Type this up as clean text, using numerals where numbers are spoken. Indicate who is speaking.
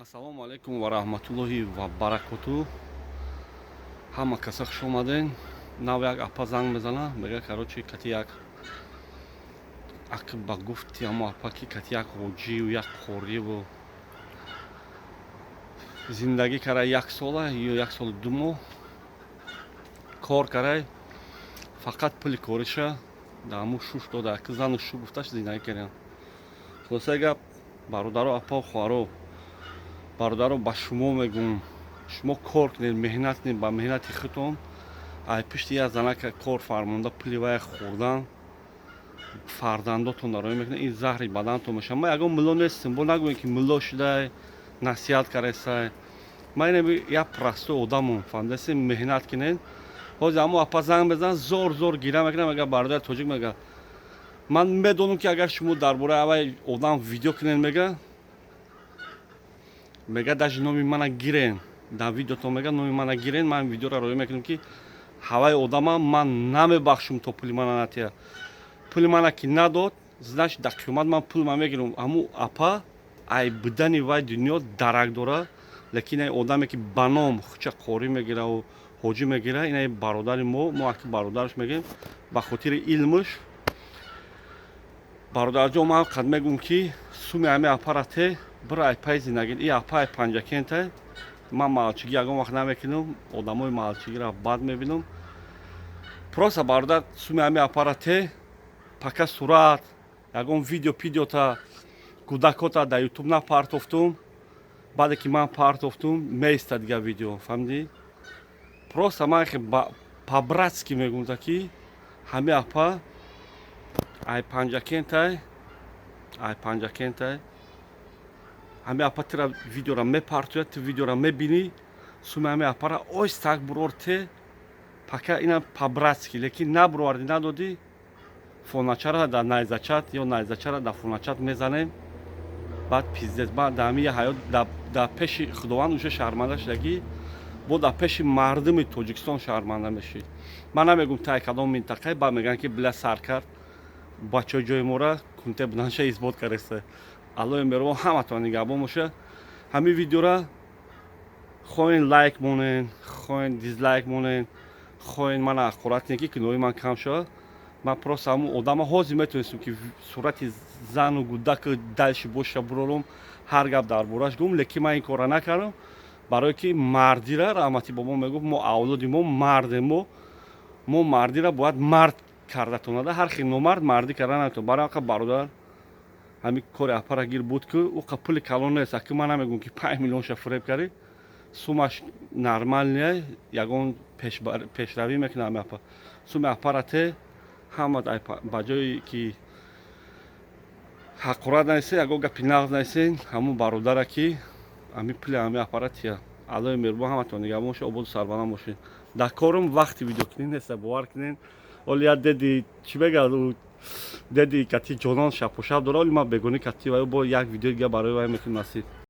Speaker 1: Ассалому алайкум ва раҳматуллоҳи ва баракоту. Ҳама каса хуш омаден. Нав як апа занг мезана, мега, короче, кати як ак ба гуфти ҳамо апа, ки кати як ҳоҷию як қориву зиндагӣ карай, як сола ё 1 солу 2 моҳ кор карай, фақат пули кориша дар ҳамун шуш дода, ки зану шу гуфташ зиндагӣ кардем. Хулосаи гап, бародаро, апа, хоҳаро, бародаро, ба шумо мегӯм: шумо кор кунед, меҳнат кунед, ба меҳнати худтон. Ай пишти як занака кор фармонда, пули вая хӯрдан, фарзандотон дароӣ мекунад, ин заҳри баданатон мешавад. Ман ягон мулло нестам, бо нагӯем, ки мулло шудай, насиҳат каресай. Ман ина як простой одамам, фаҳмидаси? Меҳнат кунед. Ҳозир ҳамо апа занг мезанад, зор зор гира мекунад, мега: «Бародари тоҷик, — мега, — ман медонам, ки агар шумо дар бораи аввай одам видео кунед, — мега, — даже номи мана гирен дар видеотон, — мега, — номи мана гирен, ман видеоро роя мекунам, ки ҳаваи одама ман намебахшум, то пули мана натия. Пули мана ки надод, значит, дар қиёмат ман пул ма мегирам». Ҳаму апа ай будани вай дунё дарак дора, лекин ай одаме, ки ба ном хуча қорӣ мегираву ҳоҷӣ мегира, ин ай бародари мо, мо аки бародараш мегӯем ба хотири илмаш. Бародарҷон, ман қад мегӯм, ки суми ҳами апарате бира, ай пай зиндагӣ. И апа ай Панҷакентай. Ман маҳалчигӣ ягон вақт намекунам, одамои маҳалчигиро бад мебинам. Просто, бародар, суми ҳами апарате, пока сурат, ягон видео пидеота, кӯдакота дар Ютуб напартофтум. Баъде ки ман партофтум, меиста дигар видео, фаҳмидӣ? Просто ман по-братски мегӯм, ки ҳами апа ай Панҷакентай, ай Панҷакентай. Ҳами апа тира видеора мепартояд, ту видеора мебинӣ, суми ҳами апара ойстак бурор те, пока ина по-братски. Лекин набуровардӣ, надодӣ, фоначара дар найзачат ё найзачара дар фоначат мезанем, баъд пиздец. Баъд дар ҳами ҳаёт дар пеши Худованд уша шарманда шудагӣ, бо дар пеши мардуми Тоҷикистон шарманда мешӣ. Ман намегум тай кадом минтақае, баъд мегӯянд, ки била сар кард, бачаҳои ҷои мора кунте буданша исбот кардаста. Аллои меҳрубон ҳаматон нигаҳбон боша. Ҳамин видеора хоҳен лайк монен, хоҳен дизлайк монен, хоҳен мана ҳақорат кунед, ки кинои ман кам шавад. Ман просто ҳамун одама ҳозир метавонистам, ки сурати зану гудаку дальше боша бурорум, ҳар гап дар бораш гум, лекин ман ин корра накардам, барое ки мардира раҳмати бобо мегуфт: мо авлоди мо мардем, мо мардира бояд мард карда тонада, ҳар хел номард мардӣ карда наметавон. Барои ҳамқа, бародар, ҳамин кори апара гир буд, ки уқа пули калон нест. Аки ман намегӯм, ки 5 миллионша фуреб кардӣ, сумаш нормальный, ягон пешравӣ мекунад. Ҳами апа суми апарате ҳама, ба ҷое ки ҳақорат наисен, ягон гапи нағз наисен, ҳамун бародара, ки ҳамин пули ҳами аппаратия. Аллои меҳрубон ҳаматон нигаҳбон бошед, ободу сарбаланд бошед. Дар корум вақти видеокунӣ неста, бовар кунед. Оли як деди чӣ мегӯяд, деди кати ҷонон шапошап дора. Оли ман бегонӣ кати вай бо як видеои дига барои вай мекунем, насиб.